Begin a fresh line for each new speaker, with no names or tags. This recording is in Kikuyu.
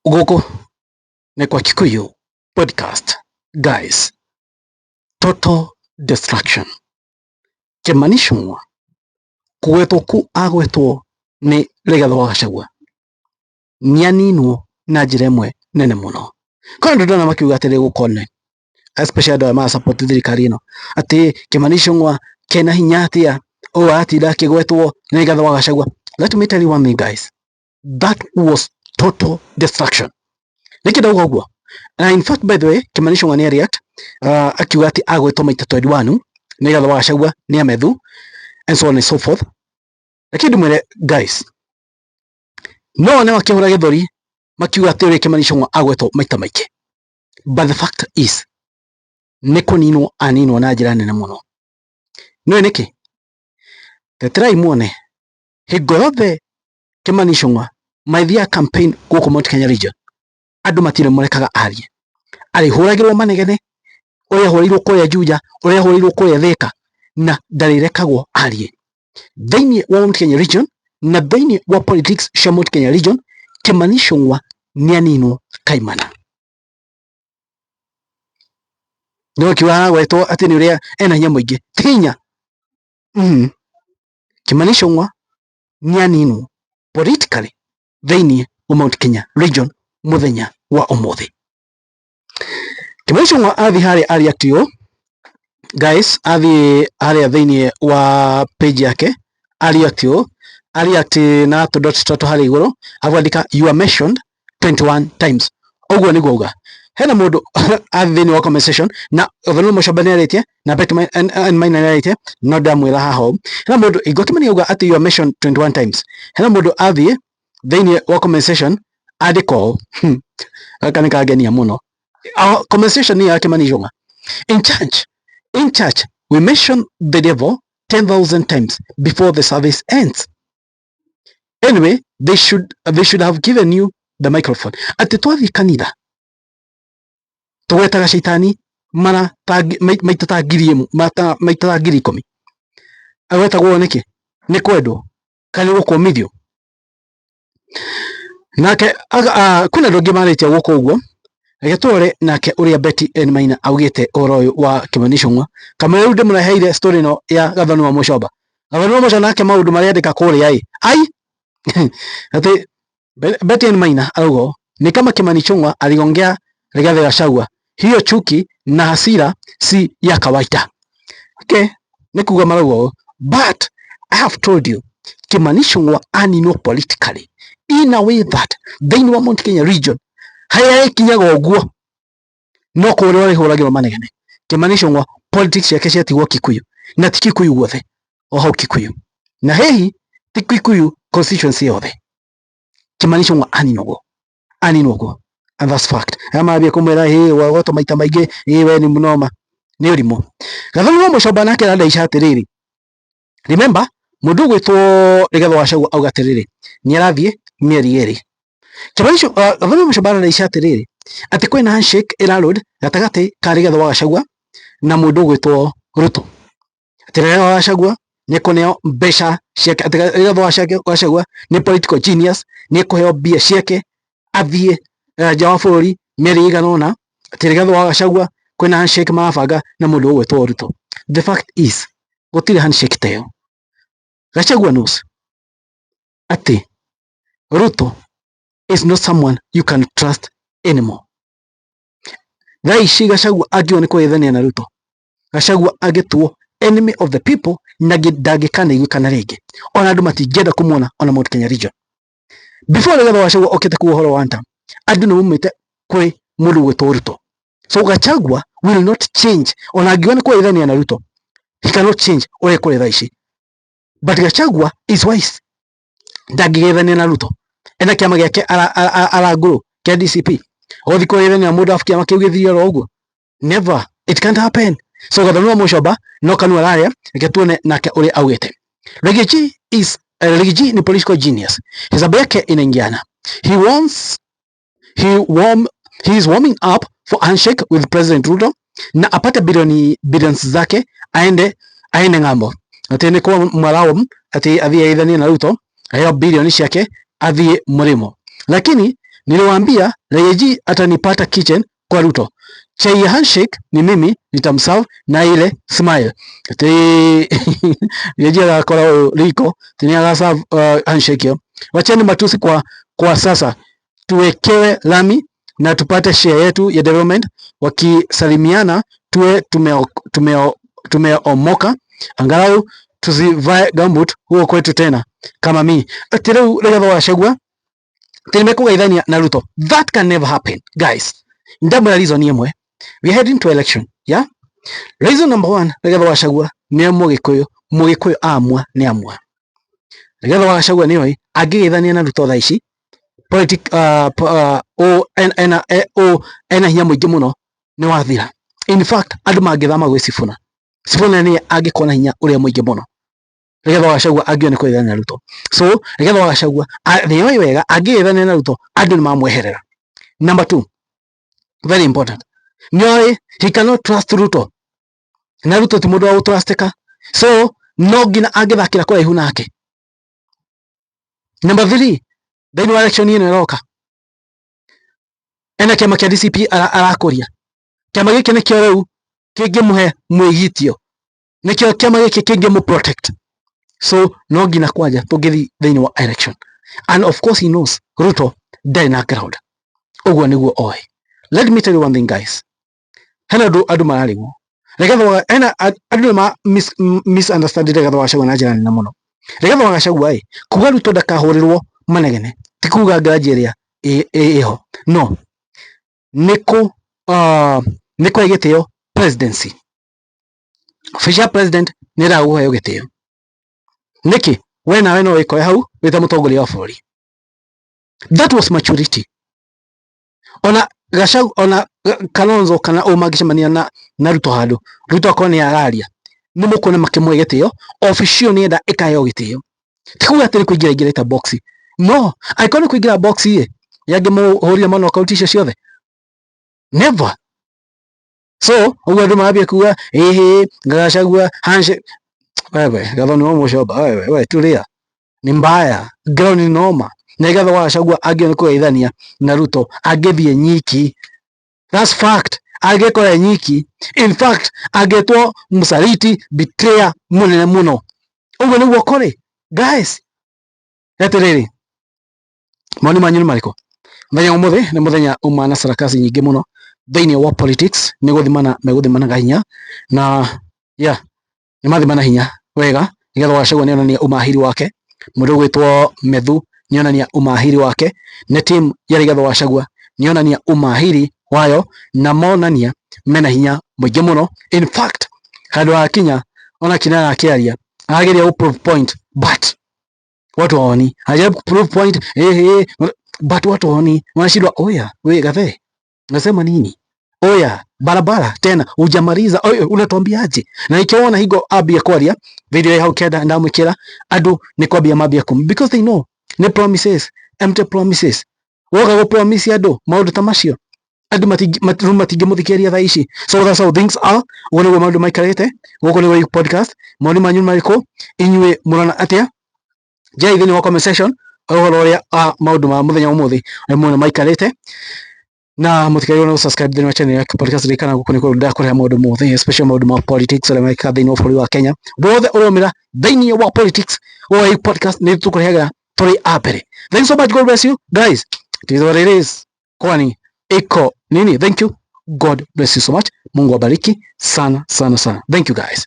Gũkũ nĩ kwa Kikuyu Podcast. Guys, total destruction. Kimani Ichung'wa kũgwetwo ku agwetwo nĩ Rigathĩ wa Gachagua nĩaninwo na njĩra ĩmwe nene mũno. Kwĩna andũ ndĩrona makiuga atĩrĩ gũkũ online, especially andũ aya mara support thirikari ĩno, atĩ Kimani Ichung'wa kena hinya atĩa ũũ aratinda akĩgwetwo nĩ Rigathĩ wa Gachagua. Let me tell you one thing guys, that was total destruction. Nĩkĩ ndauga ũguo? Na in fact by the way, Kimani Ichung'wa nĩ react akiuga atĩ agwetwo maita 21 nĩ Rigathĩ wa Gachagua nĩ amethu and so on and so forth. Reke ndĩmwĩre guys, no one makĩhũra gĩthũri makiuga atĩ ũrĩa Kimani Ichung'wa agwetwo maita maingĩ, but the fact is nĩ kũninwo aninwo na njĩra nene mũno. Nĩũĩ nĩkĩ? Teterai muone hingo yothe Kimani Ichung'wa maithiaga campaign gũkũ Mount Kenya region, andũ matirĩ mũrekaga arie, arĩhũragĩrwo manegene ũrĩa ahũrĩirwo kũrĩa Juja, ũrĩa ahũrĩirwo kũrĩa Thika, na ndarĩrekagwo arie thĩinĩ wa Mount Kenya region na thĩinĩ wa politics cia Mount Kenya region. Kimani Ichung'wa nĩaninwo kaimana. Nĩ wakiuga aragwetwo atĩ nĩ ũrĩa ena hinya mũingĩ, ti hinya. Kimani Ichung'wa nĩaninwo politically thĩinĩ wa Mount Kenya region mũthenya wa ũmũthĩ. Kimani Ichung'wa athiĩ harĩa areact ũũ guys, athiĩ harĩa thĩinĩ wa page yake areact ũũ, areact na tũdot tũtatũ harĩa igũrũ, agwandĩka "You are mentioned 21 times." Ũguo nĩguo auga. Hena mũndũ athiĩ thĩinĩ wa comment section na Gathoni Mũcomba nĩarĩtie na Betty Maina nĩarĩtie, no ndamwĩra haha ũũ. Hena mũndũ hingo Kimani auga atĩ "You are mentioned 21 times", hena mũndũ athiĩ thĩinĩ wa comment section andĩka ũũ, gaka nĩ kangenia mũno. Comment section ya Kimani Ichung'wa: "In church we mention the devil 10,000 times before the service ends. Anyway, they should have given you the microphone." Atĩ twathiĩ kanitha tũgwetaga caitani mara maita ta 1,000, maita ta 10,000. Agwetagwo nĩkĩ? Nĩ kwendwo kana nĩ gũkũmithio? Nake kwĩna andũ angĩ marĩtie gũkũ ũguo. Reke tũrore nake ũrĩa Betty N Maina augĩte ũhoro ũyũ wa Kimani Ichung'wa. Kamũira rĩu ndĩmũreheire story ĩno ya Gathoni wa Mũcomba. Gathoni wa Mũcomba nake maũndũ marĩa andĩka kũrĩa ĩ ai atĩ Betty N Maina arauga ũũ, "Ni kama Kimani Ichung'wa aligongea Rigathi Gachagua, hiyo chuki na hasira si ya kawaida." Okay, nĩ kuga marauga ũũ, but I have told you Kimani Ichung'wa aninwo politically in a way that thĩinĩ wa Mount Kenya region harĩa ĩkinyaga ũguo no kũrĩa ũrĩhũragĩrwo manegene. Kimani Ichung'wa politics ciake ciatigwo Kikuyu, na ti Kikuyu guothe, o hau Kikuyu, na hihi ti Kikuyu constituency yothe. Kimani Ichung'wa aninwo, aninwo ũguo, and that's fact. Aya mambia kũmwĩra hĩ wagwetwo maita maingĩ, ĩ we nĩ mũnoma, nĩ ũrimũ. Gathoni wa Mũcomba nake arandaica atĩrĩrĩ, remember mũndũ ũgwĩtwo Rigathĩ wa Gachagua auga atĩrĩrĩ nĩ arathiĩ mĩeri 2. Kimani Gathoni wa Mũcomba arandaica atĩrĩrĩ atĩ kwĩna handshake ĩrarũd gatagatĩ ka Rigathĩ wa Gachagua na mũndũ ũgwĩtwo Ruto, atĩ Rigathĩ wa Gachagua nĩ ekũneo mbeca ciake, atĩ Rigathĩ wa Gachagua nĩ political genius, nĩ ekũheo mbia ciake athiĩ nja wa bũrũri mĩeri ĩigana ũna, atĩ Rigathĩ wa Gachagua kwĩna handshake marabanga na mũndũ ũgwĩtwo Ruto. The fact is gũtirĩ handshake ta ĩyo. Gachagua knows atĩ Ruto is not someone you can trust anymore. Thaa ici Gachagua angĩũa nĩ kũgethania na Ruto, Gachagua angĩtuo enemy of the people na ndangĩkanaiguĩkana rĩngĩ, ona andũ matingĩenda kũmuona ona Mount Kenya region. Before Rigathĩ wa Gachagua okĩte kuga ũhoro wa one term, andũ nĩ maumĩte kwĩ mũndũ ũgwĩtwo Ruto. So Gachagua will not change. Ona angiuga nĩ kũgeithania na Ruto, he cannot change ũrĩa kũrĩ thaa ici. But Gachagua is wise, ndangĩgeithania na Ruto. Ena kĩama gĩake arangũrũ kĩa DCP, ũgũthiĩ kũgeithania na mũndũ arabu kĩama kĩu gĩthire oro ũguo? Never, it can't happen. So Gathoni wa Mũcomba no kanua araria. Reke tuone nake ũrĩa augĩte. Riggy G is Riggy G ni political genius, hesabu yake inaingiana. He is warming up for handshake with President Ruto na apate bilioni billions zake aende ng'ambo, atĩ nĩ kwa mwaraum atĩ athiĩ ageithanie na Ruto, aheo bilioni ciake athiĩ mũrĩmo. Lakini Niliwaambia Riggy G atanipata kitchen kwa Ruto. Chai ya handshake ni mimi nitamserve na ile smile. Ati Riggy G agakora riko ti ni agaserve handshake yo. Wacheni matusi kwa sasa, tuwekewe lami na tupate share yetu ya development. Wakisalimiana tuwe tumeomoka, angalau tusivae gumboot huo kwetu tena kama mi. Ati riu Rigathi wa Gachagua ati nimekugeithania na Ruto. That can never happen, guys. Ndamwira reason imwe, we are heading to election, yeah. Reason number one, Rigathi wa Gachagua nĩ Mũgĩkũyũ. Mũgĩkũyũ amua nĩ amua. Rigathi wa Gachagua nĩoĩ angĩgeithania na Ruto thaa ici politic o ena o ena hinya mũingĩ mũno nĩ wathira. In fact, andũ mangĩthama gwĩ Sifuna, Sifuna nĩ angĩkorwo na hinya ũrĩa mũingĩ mũno Rigathi wa Gachagua angĩona nĩ kũgeithania na Ruto. So Rigathi wa Gachagua nĩoĩ wega angĩgeithania na Ruto andũ nĩ mamweherera. Number two, very important, nĩoĩ he cannot trust Ruto, na Ruto ti mũndũ wa gũtrustĩka, so no nginya angĩthakĩra kũraihu nake. Number three, thĩinĩ wa election ĩno ĩroka ena kĩama kĩa DCP arakũria. Kĩama gĩkĩ nĩkĩo rĩu kĩngĩmũhe mwĩgitio, nĩkĩo kĩama gĩkĩ kĩngĩmũ protect. So no nginya kwanja tũngĩthiĩ thĩinĩ wa election, and of course he knows Ruto ndarĩ na ground. Ũguo nĩguo oĩ. Let me tell you one thing, guys, hena ũndũ andũ mararigwo. Rigathi wa hena andũ nĩ misunderstand Rigathi wa Gachagua na njĩra nene mũno. Rigathi wa Gachagua ĩ kuga Ruto ndakahũrĩrwo manegene ti kuga grudge ĩrĩa ĩho, no nĩ nĩ kũhe gĩtĩo presidency. Official ya president nĩ ĩraga kũheo gĩtĩo. Nĩkĩ we nawe no wĩkore hau wĩ ta mũtongoria wa bũrũri? That was maturity. Ona Gachagua ona Kalonzo kana ũ mangĩcemania na Ruto handũ, Ruto akorwo nĩ araria, nĩ mũkuona makĩmũhe gĩtĩo. Obici ĩyo nĩenda ĩkaheo gĩtĩo, ti kuga atĩ nĩ kũingĩra ingĩrĩte box. No angĩkorwo nĩ kũingĩra box ĩ yangĩmũhũrire ma knockout icio ciothe? Never. So ũguo andũ marambia kuga ĩhĩ Gachagua handshake. Wewe Gathoni wa Muchomba, wewe we tulia, ni mbaya, ground ni noma. Na Rigathi wa Gachagua angĩona kũgeithania na Ruto angĩthiĩ nyiki. That's fact. Angĩkora nyiki, in fact angĩtwo mũsaliti, betrayer mũnene mũno. Ũguo nĩguo kũrĩ, guys. Atĩrĩrĩ, mawoni manyu nĩ marĩkũ? Mũthenya wa ũmũthĩ nĩ mũthenya uma na sarakasi nyingĩ mũno thĩinĩ wa politics. Nĩ gũthimana megũthimanaga hinya na yeah, nĩ mathimana hinya wega. Rigathi wa Gachagua nĩonania umahiri wake, mũndũ ũgwĩtwo Methu nĩonania umahiri wake, nĩ team ya Rigathi wa Gachagua nĩonania umahiri wayo na monania mena hinya mũingĩ mũno. In fact, handũ hakinya ona Kinara akĩaria arageria gũ prove point, but watu hawaoni. Anajaribu prove point but watu hawaoni, wanashindwa. Oya we Gathe, unasema nini? Oya barabara tena hujamaliza, oya unatuambiaje? Na ikiona higo ambia kwaria video ya hau kenda ndamwikira andu ni kwambia mambia kum because they know ni promises, empty promises. Woga go promise andu maundu ta macio, andu matingĩmũthikĩrĩria thaa ici. So that's how things are. Ũguo nĩguo maũndũ maikarĩte. Gũkũ nĩ podcast. Maoni manyu nĩ marĩkũ? Inyuĩ mũrona atĩa? Njĩrai thĩinĩ wa comment section ũhoro ũrĩa maũndũ ma mũthenya ũmũthĩ ũrĩa muona maikarĩte, na mũtikarigwo nĩ subscribe thĩinĩ wa channel ya podcast. Ririkana gũkũ nĩkuo ndakũrehe maũndũ mothe, especially maũndũ ma politics ũrĩa mekĩka thĩinĩ wa bũrũri wa Kenya wothe ũrĩa thĩinĩ wa politics. Wa podcast nĩ tũkũrehaga tũrĩ a mbere. Thank you so much. God bless you guys. It is what it is. Kwani iko nini? Thank you. God bless you so much. Mungu abariki sana sana sana. Thank you, guys.